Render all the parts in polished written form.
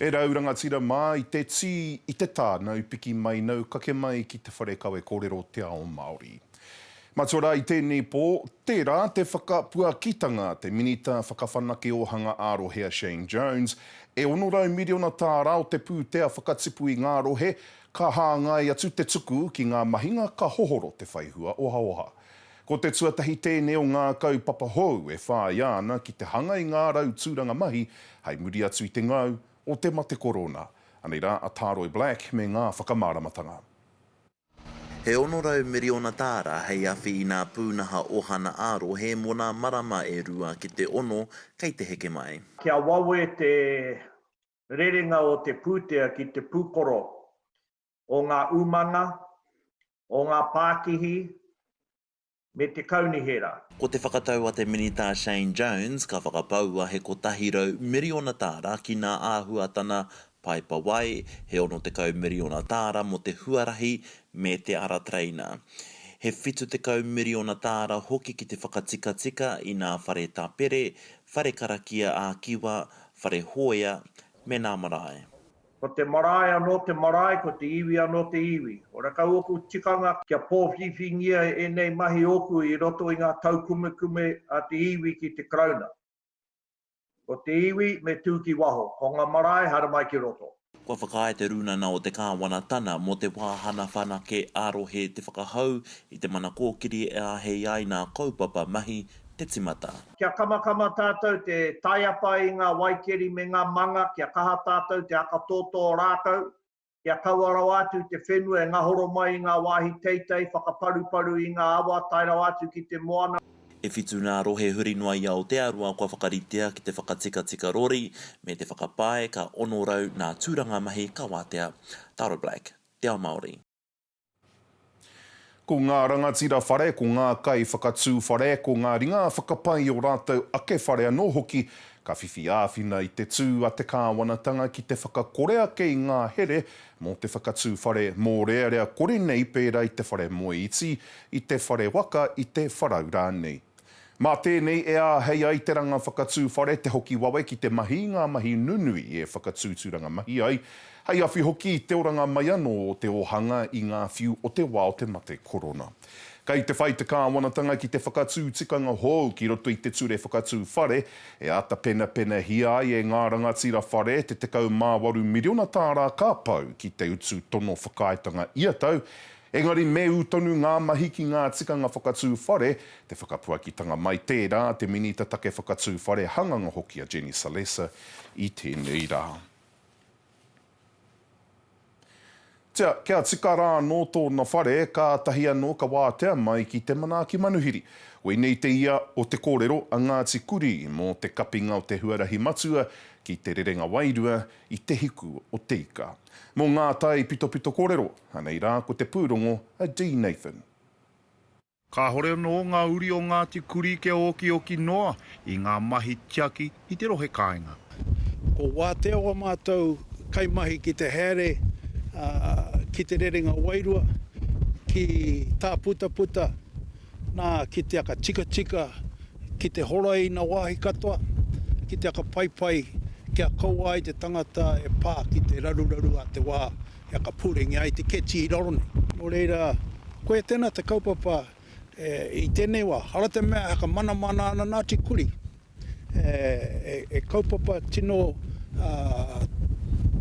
E rau rangatira mā i te tī, i te tā, nau piki mai, nau kake mai ki te whare kawe kōrero Te Ao Māori. Matua rā i tēnei pō, tērā te whakapuakitanga a te Minita Whakawhanake Ōhanga ā-Rohe a Shane Jones, e 600 miriona tāra o te pūtea whakatipu i ngā rohe, ka hāngai atu te tuku ki ngā mahinga ka hohoro te whaihua ohaoha. Ko te tuatahi tēnei o ngā kaupapa hou e whāia ana ki te hanga i ngā rautūranga mahi hei muri atu i te ngau o te mate korona. Anei rā a Tāroi Black me ngā whakamāramatanga. He 600 miriona tāra hei awhi i nā pūnaha ohana ā-rohe mō nā marama e rua ki te ono kei te heke mai. Kia wawe te rerenga o te pūtea ki te pūkoro o ngā umanga, o ngā pākihi me te kaunihera. Ko te whakatau a te Minita Shane Jones ka whakapaua he 100 miriona tāra ki nā āhuatana paipa wai, he 60 miriona tāra mō te huarahi me te ara tereina. He 70 miriona tāra hoki ki te whakatikatika i nā whare tapere, whare karakia ā-Kiwa, whare hōia me nā marae. Ko te marae anō te marae, ko te iwi anō te iwi. Horekau ōku tikanga kia pōwhiwhingia ēnei mahi ōku i roto i ngā taukumekume a te iwi ki te Karauna. Ko te iwi me tū ki waho, ko ngā marae haere mai ki roto. Kua whakaae te Rūnana o te Kāwanatana mō te Wāhana Whanake ā-Rohe te whakahou i te mana kōkiri e āhei ai nā kaupapa mahi te timata. Kia kamakama tātou te taiapa i ngā waikeri me ngā manga, kia kaha tātou te akatōtō rākau, kia kaua rawa atu te whenua e ngahoro mai i ngā wāhi teitei, whakaparuparu i ngā awa tae rawa atu ki te moana. E whitu nā rohe huri noa i Aotearoa kua whakaritea ki te whakatikatika rori me te whakapae ka 600 nā tūranga mahi ka wātea. Taro Black, Te Ao Māori. Ko ngā rangatira whare, ko ngā kaiwhakatū whare, ko ngā ringa whakapai i ō rātou ake whare anō hoki, ka whiwhi āwhina i te tū a te kāwanatanga ki te whakakore ake i ngā here mō te whakatū whare mōrearea kore nei pērā i te whare moe iti, i te whare waka, i te wharau rānei. Mā tēnei e āhei ai te ranga whakatū whare te hoki wawe ki te mahi i ngā mahi nunui e whakatū tūranga mahi ai, hei awhi hoki i te oranga mai anō o te ōhanga i ngā whiu o te wā o te mate korona. Kei te whai te kāwanatanga ki te whakatū tikanga hou ki roto i te ture whakatū whare e āta penapenahia ai e ngā rangatira whare te 18 miriona tāra ka pau ki te utu tono whakaaetanga ia tau, Engari me ū tonu ngā mahi ki ngā tikanga whakatū whare, te whakapuakitanga mai tērā a te Minita Take Whakatū Whare Hanganga hoki a Jenny Salesa i tēnei rā. Tia, kia tika rā anō tōna whare, kātahi anō ka wātea mai ki te manaaki manuhiri. Koinei te ia o te kōrero a Ngāti Kurī mō te kapinga o te huarahi matua ki te rerenga wairua i te hiku o te ika. Mō ngā tai pitopito kōrero, anei rā ko te pūrongo a Dee Nathan. Kāhore anō ngā uri o Ngāti Kurī kia okioki noa i ngā mahi tiaki i te rohe kāinga. Ko wātea wā mātou kaimahi ki te haere ki te rerenga wairua, ki tāputaputa, nā, ki te aka tikatika, ki te hora i na wāhi katoa, ki te aka paipai kia kaua ai te tangata e pā ki te raruraru a te wā e aka pūrengi ai te keti i raro nei. Nō reira, koia tēnā te kaupapa i tēnei wā, hara te mea e whakamanamana ana nā te kuri, e kaupapa tino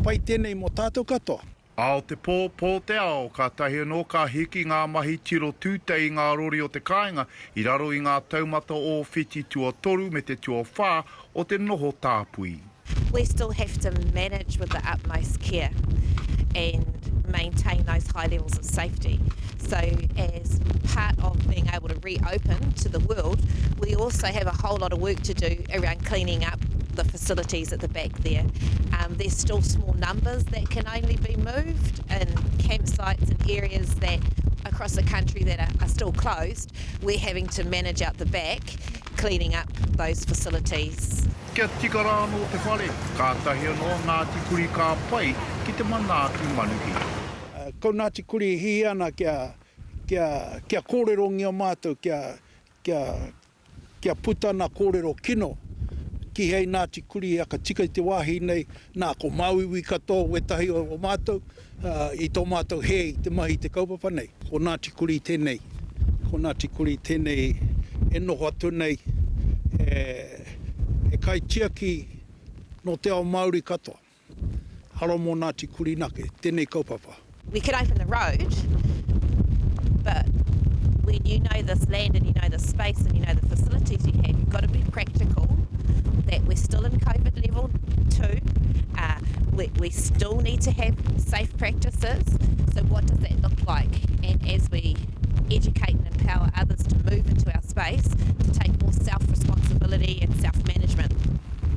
pai tēnei mō tātou katoa. Ao te pō, pō te ao, kātahi anō ka hiki ngā mahi tiro tūtei i ngā rori o te kāinga i raro i ngā taumata o whiti tuatoru me te tuawhā o te noho tāpui. We still have to manage with the utmost care and maintain those high levels of safety. So as part of being able to reopen to the world, we also have a whole lot of work to do around cleaning up the facilities at the back there. Um, there's still small numbers that can only be moved in campsites and areas that across the country that are, are still closed. We're having to manage out the back, cleaning up those facilities. Kia tika rā anō te whare, kātahi anō a Ngāti Kuri ka pai ki te manaaki manuhiri. Ko Ngāti Kuri e hiahia ana kia, kia, kia kōrerongia mātou, kia, kia, kia puta nā kōrero kino. Kīhai Ngāti Kuri i aka tika i te wāhi nei, nā, ko māuiui katoa wētahi o mātou i tō mātou hē i te mahi i te kaupapa nei. Ko Ngāti Kuri tēnei, ko Ngāti Kuri tēnei e noho atu nei he kaitiaki nō te ao Māori katoa. Haro mō Ngāti Kurinake tēnei kaupapa. We can open the road but when you know this land and you know this space and you know the facilities you have, you've got to be practical that we're still in COVID level 2, uh, we, we still need to have safe practices. So what does that look like? And as we educate and empower others to move into our space, to take more self-responsibility and self-management.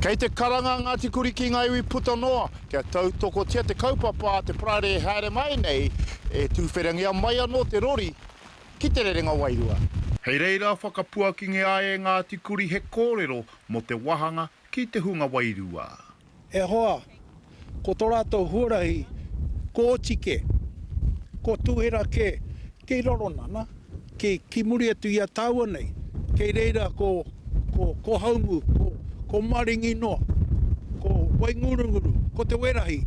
Kei te karanga a Ngāti Kuri ki ngā iwi puta noa kia tautokotia te kaupapa a te Paraire e haere mai nei, e tūwherangia mai anō te rori ki Te Rerenga Wairua. Hei reira whakapuakingia ai e Ngāti Kuri he kōrero mō te wahanga ki te hunga wairua. E hoa, ko to ratou huarahi ko oti ke, ko tuhera ke, kei raro nana, ki, ki muri atu i a taua nei, kei reira ko, ko, ko Haumu, ko, ko Maringi noa, ko Waingurunguru, ko Te Werahi,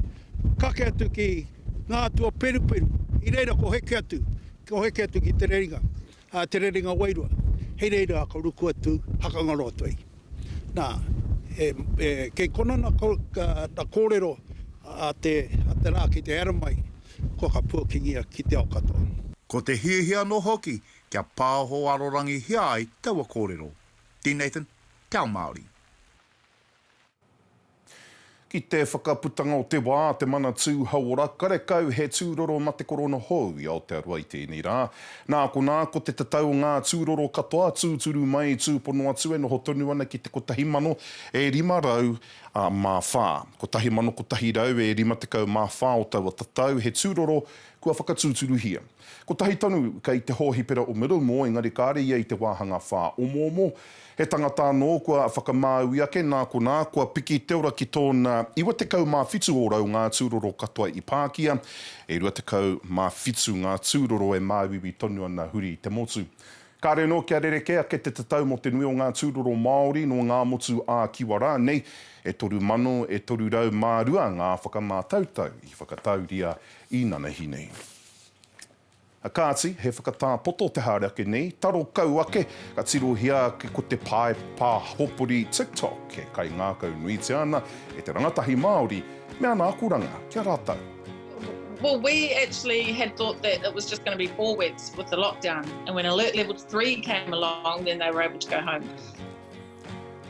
kake atu ki nga atua peruperu, i reira ko heke atu, ko heke atu ki te rerenga, a te rerenga wairua, hei reira ka ruku atu, hakangaro atu ai. Nā, e, e, kei kona na, na kōrero a te, a te rā ki te haere mai, kua ka puakingia ki te ao katoa. Ko te hiahia anō hoki kia pāho arorangihia ai taua kōrero. Dean Nathan, Te Ao Māori. Ki te whakaputanga o te wā, te Manatū Hauora, karekau he tūroro mate korona hou i Aotearoa i tēnei rā. Nā konā, ko te tatau o ngā tūroro katoa, tūturu mai, tūpono atu e noho tonu ana ki te 1,000 e 500 ā, mā whā. 1,100 e 54 o taua tatau he tūroro kua whakatūturuhia. Kotahi tonu kei te hōhipera o Middlemore engari kāre ia i te wāhanga whāomoomo. He tangata anō kua whakamāui ake nā konā kua piki te ora ki tōna 97 ōrau ngā tūroro katoa i pākia, e 27 ngā tūroro e māuiui tonu ana huri i te motu. Kāre anō kia rerekē ake te tatau mō te nui o ngā tūroro Māori nō ngā motu ā-Kiwa rānei, e 3,000 e 302 ngā whakamātautau i whakatauria i nanahi nei. A kāti, he whakatā poto te haere ake nei, taro kau ake, ka tirohia ake ko te pae pāhopori TikTok e kaingākaunuitia ana e te rangatahi Māori me ana akoranga ki a rātou. Well, we actually had thought that it was just going to be four weeks with the lockdown, and when alert level three came along, then they were able to go home.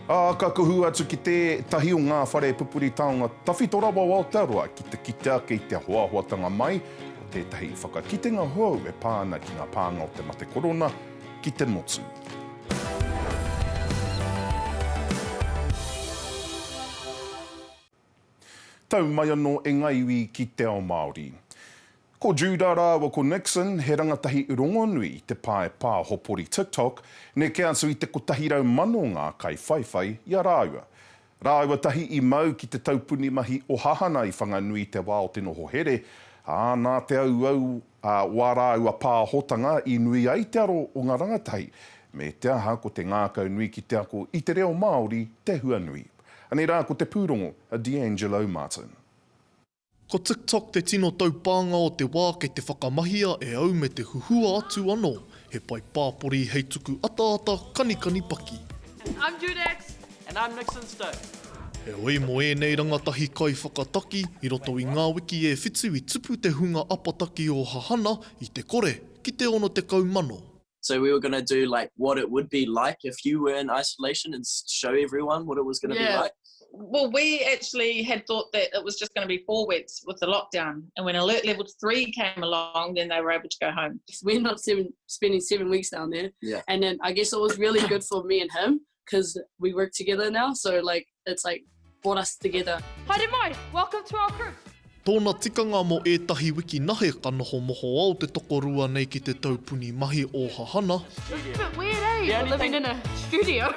Ā, ka kuhu atu ki tētahi o ngā whare pupuri taonga tawhito rawa o Aotearoa ki te kite ake i te hoahoatanga mai o tētahi whakakitenga hou e pā ana ki ngā pānga o te mate korona ki te motu. Tau mai anō e ngā iwi ki te ao Māori. Ko Judah rāua ko Nixon, he rangatahi rongonui i te pae pāhopori TikTok, neke atu i te 100,000 ngā kaiwhaiwhai i a rāua. Rāua tahi i mau ki te taupuni mahi o Hahana i Whanganui i te wā o te noho here, ā, nā te auau o ā rāua pāhotanga i nui ai te aro o ngā rangatahi, me te aha ko te ngākaunui ki te ako i te reo Māori te huanui. Anei rā ko te pūrongo a D'Angelo Martin. Ko TikTok te tino taupānga o te wā kei te whakamahia e au me te huhua atu anō, he pae pāpori hei tuku ataata kanikani paki. I'm Judex. And I'm Nixon Stoke. Heoi, mō ēnei rangatahi kaiwhakataki, i roto i ngā wiki e whitu i tupu te hunga apataki o Hahana i te kore ki te 60,000. So we were gonna do like what it would be like if you were in isolation and show everyone what it was gonna yeah. be like. Well, we actually had thought that it was just going to be four weeks with the lockdown. And when alert level three came along, then they were able to go home. We ended up seven, spending seven weeks down there. Yeah. And then I guess it was really good for me and him because we work together now. So, like, it's like brought us together. Haere mai, welcome to our crew. Tōna tikanga mō ētahi wiki nahe ka noho mohoao te tokorua nei ki te taupuni mahi o Hahana. It's a bit weird eh, we're living in a studio.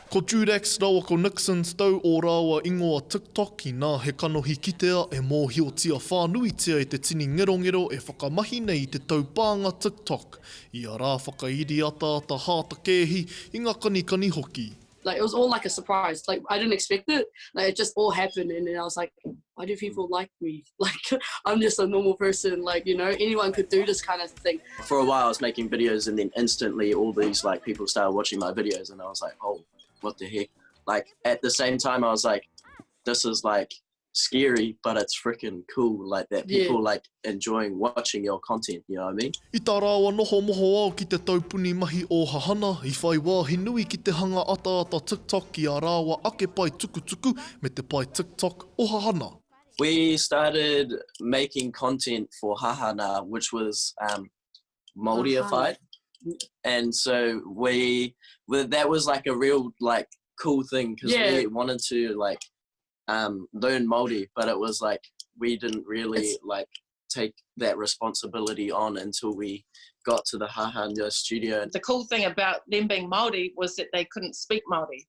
Ko Judax rawa ko Nixon Stowe ō rāua ingoa TikTok inā he kanohi kitea e mōhiotia whānuitia e te tini ngerongero e whakamahi nei i te taupānga TikTok. Ia rā whakairi ataata hātakēhi i ngā kanikani hoki. Like it was all like a surprise. Like I didn't expect it. Like it just all happened, and then I was like, why do people like me? Like I'm just a normal person. Like you know, anyone could do this kind of thing. For a while, I was making videos, and then instantly all these like people started watching my videos, and I was like, oh, what the heck? Like at the same time, I was like, this is like scary, but it's freaking cool, like that people yeah. like enjoying watching your content, you know what I mean? I tā rāua noho mohoao ki te taupuni mahi o Hahana, i whai wāhi nui ki te hanga ataata TikTok ki ā rāua ake pae tukutuku me te pae TikTok o Hahana. We started making content for Hahana, which was um, Māorified. And so we, that was like a real like cool thing because yeah. we wanted to like um, learn Māori, but it was like we didn't really it's, like take that responsibility on until we got to the Hahana studio. The cool thing about them being Māori was that they couldn't speak Māori.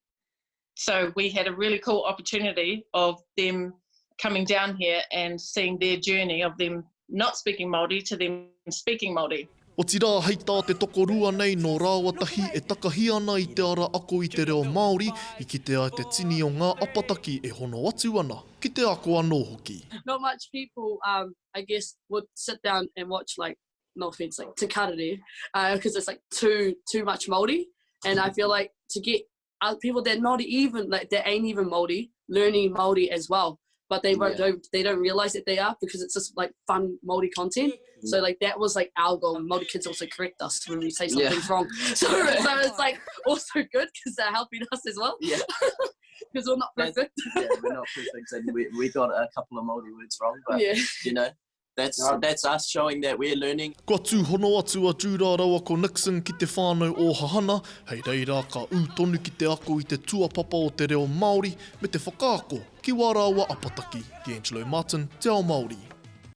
So we had a really cool opportunity of them coming down here and seeing their journey of them not speaking Māori to them speaking Māori. Otirā, hei tā te tokorua nei nō rāua tahi e takahi ana i te ara ako i te reo Māori, i kitea te tini o ngā apataki e hono atu ana ki te ako anō hoki. Not much people um I guess would sit down and watch like, no offence, like Te Karere, because uh, it's like too too much Māori and I feel like to get other people that not even like that ain't even Māori learning Māori as well but they won't yeah. don't they don't realize that they are because it's just like fun Māori content. Mm. So like that was like our goal. And Māori kids also correct us when we say something's yeah. wrong. So so it's like also good because they're helping us as well. Yeah. Because we're not perfect. yeah, we're not perfect, and we, we got a couple of Māori words wrong, but yeah. you know, That's, that's us showing that we're learning. Kua tūhono atu a Judah raua ko Nixon ki te whānau o Hahana, hei reira ka ū tonu ki te ako i te tuapapa o te reo Māori me te whakaako ki wā rāua apataki. D'Angelo Martin, Te Ao Māori.